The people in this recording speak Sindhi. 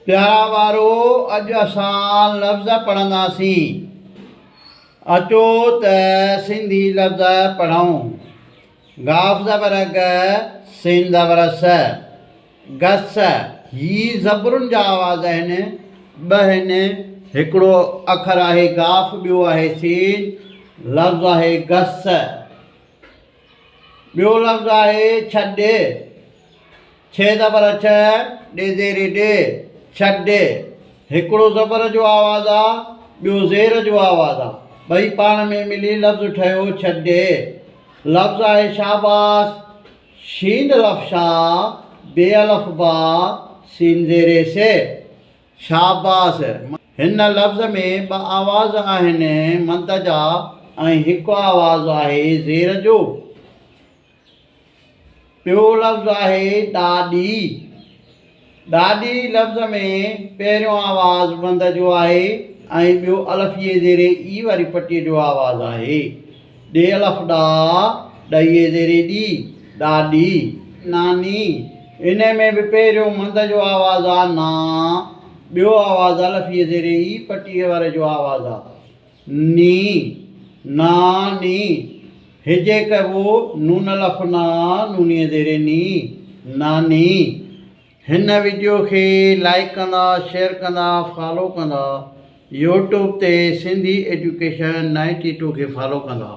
پيارا ٻارو اڄ اسان لفظ پڙهنداسين. اچو ته سنڌي لفظ پڙهون. گاف زبر گ، سين زبر س، گس. هي زبرن جا آواز آهن، ٻه آهن، هڪڙو اکر آهي گاف ٻيو آهي سين، لفظ آهي گس. ٻيو لفظ آهي ڇڏ، ڇ زبر ڇ، ڏ زير ڏ، ڇڏ. هڪڙو زبر جو آواز آ، ٻيو زير جو آواز آ. ٻئي پاڻ ۾ ملي لفظ ٺهيو ڇڏ. لفظ آهي شاباس، شين الف شا، بي الف با، سين زير س. شاباس! هن لفظ ۾ ٻه آواز آهن مد جا ۽ هڪ آواز آهي زير جو. ٻيو لفظ آهي ڏاڏي. ڏاڏي لفظ ۾ پهريون آواز مد جو آهي ۽ ٻيو الف يي زير اي واري پٽي جو آواز آهي. ڏي الف ڏا، ڏ يي زير ڏي، ڏاڏي. ناني، انهي ۾ به پهريون مند جو آواز آ نا، ٻيو آواز الف يي زير اي پٽي واري جو آواز آ ني، نا ني، هجي ڪبو نون الف نا، نون يي زير ني، ناني. هن وڊيو کي لائيڪ ڪندا شيئر ڪندا فالو ڪندا يوٽيوب تي سنڌي ايجوڪيشن 92 کي فالو ڪندا.